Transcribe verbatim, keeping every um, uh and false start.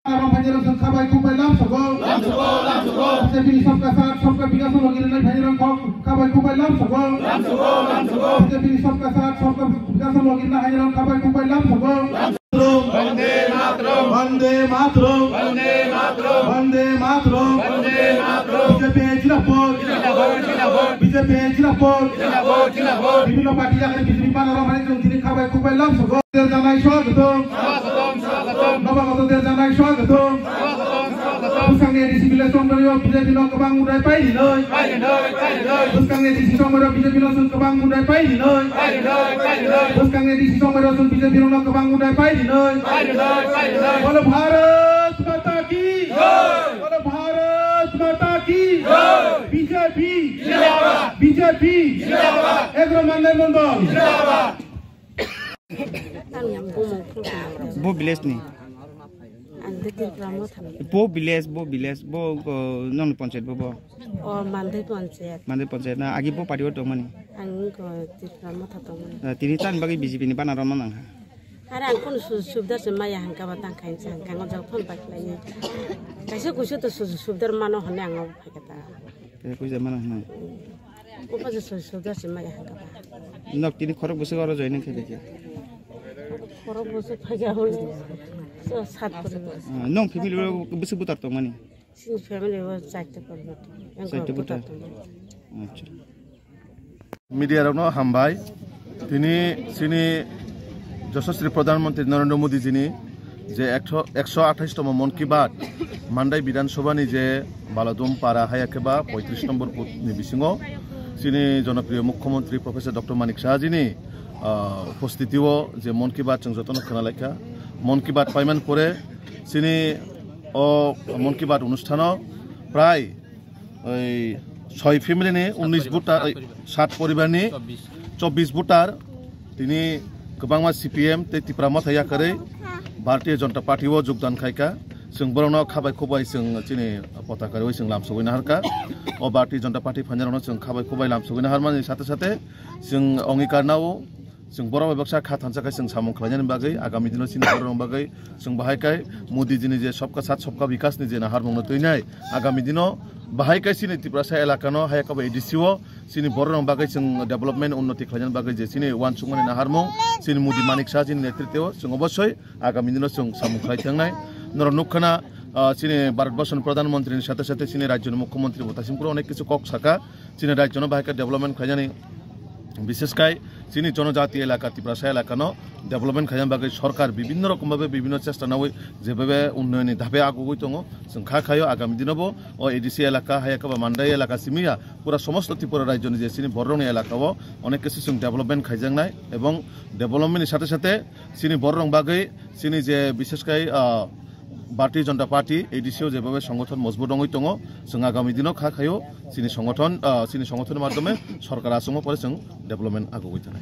Aro phainai rok chwng khabai khukbai lam sogo. Lam sogo, lam sogo. B J P ni sabka saath sabka bikas no logi rwnai phainai rok khok khabai khukbai lam sogo. Lam sogo, lam sogo. B J P ni sabka saath sabka bikas no logi rwnai phainai rok khabai khukbai lam sogo. Lam sogo. Vande Mataram. Vande Mataram. Vande Mataram. Vande Mataram. Vande Mataram. B J P jilapot. Jilapot, jilapot. B J P jilapot. Jilapot, jilapot. Bibhinno party yakni B J P banner rok hai chwng tini khabai khukbai lam sogo. Janai swagatam. Swagatam, swagatam. Nobagata der janai swagatam. Swagatam, swagatam. Bwskangni A D C village chongmani o B J P no kwbang mudai pai rinoi. Pai rinoi, pai rinoi. Bwskangni A D C chongmani o B J P no chwng kwbang mudai pai rinoi. Pai rinoi, pai rinoi. Bwskangni A D C chongmani o chwng B J P no kwbang mudai pai rinoi. Pai rinoi, pai rinoi. Bolo Bharat Mata ki. Jai. Bolo Bharat Mata ki. Jai. B J P. Jindabad. B J P. Jindabad. Egaroh Mandai Mondol. Jindabad. Bo village ni? Ang de Tripura Motha ni. Bo village, bo village, bo, uh, nong panchayat bo, bo? O Mandai panchayat. Mandai panchayat na, agi bo party o tongmani? Ang ko Tripura Motha tongmani. Uh, tini tan bagwi B J P ni banner rok no nang ha? Are ang kono su-, subida se maya hangka ba tang khain sa hangka ngo jok phone pai khlai ni. Kaisa kuisu to su-, subida mano hone ang o phai kata. Tei puisa mano hwnwi. Buphang se soi soi da se maya hangka ba. Nok tini khorok bwswk oro joining khe de khe? Khorok bwswk phai ya hwnwi. So sat poribar. Ah, nong family o bwswk butar tongmani? Chini family o chaita poribar tong. Chaita butar. Acha. Media rokno hambai. Tini chini Joshosri Pradhan Mantri Narendra Modi jini je ekso, ekso athais tomo Mon Ki Baat Mandai Bidhan Sabha ni je Baladum Para haya khe ba poitris nombor booth ni bisingo chini jonopriyo Mukhyamantri Professor Doctor Manik Saha jini, ah, upostiti o je Mon Ki Baat chwng jotono khwnalaikha. Mon Ki Baat paiman pore chini o Mon Ki Baat onusthano prai oi soi family ni unnis voter, oi sat poribar ni chobbish voter tini kwbangma C P M tei Tipra Motha yakarwi Bharatiya Janata Party o jogdan khaikha. Chwng borokno khabai khukbai chwng chini potaka rwi chwng lamsogwi naharkha. O Bharatiya Janata Party phainairokno chwng khabai khukbai lamsogwi naharmani sate sate chwng ongikar nao. Chwng borok bai baksa kha thansa khe chwng samung khlainani bagwi, agami dino chini borok rok bagwi chwng bahai khe Modi jini je Sabka Saath Sabka Vikas ni je naharmung no twinai, agami dino bahai khe chini Tiprasa elaka no haya khe bo A D C o chini borok rok bagwi chwng development unnoti khlainani bagwi je chini uansukmani naharmung chini Modi Manik Saha jini netritwo chwng obosoi agami dino chwng samung khlai thangnai. Norok nukkhana, ah, chini Bharat Borso ni Pradhan Mantri ni sate sate chini rajyo ni Mukhyamantri bo taichung phuru onek kichu kok saka. Chini rajyo no bahai khe development khlainani, bishesh khai chini jonojati elaka, Tiprasa elaka no development khlaina bagwi sorkar bibhinno rokom bhabe bibhinno chesta nawi jebhabe unnoyoni dhape agugwi tongo. Chwng kha khaio agami dino bo o A D C elaka, haya khe ba Mandai elaka simi ya pura somosto Tripura rajyo ni je chini borok rokni elaka o onek kisu chwng development khaijaknai ebong development ni sate sate chini borok rok bagwi chini je bishesh khai, ah, Bharatiya Janata Party, A D C o jebhabe songothon mojbut wngwi tongo, chwng agami dino kha khaio, chini songothon, ah, chini songothon ni madhyome sorkar achomma pore chwng development agugwi thanai.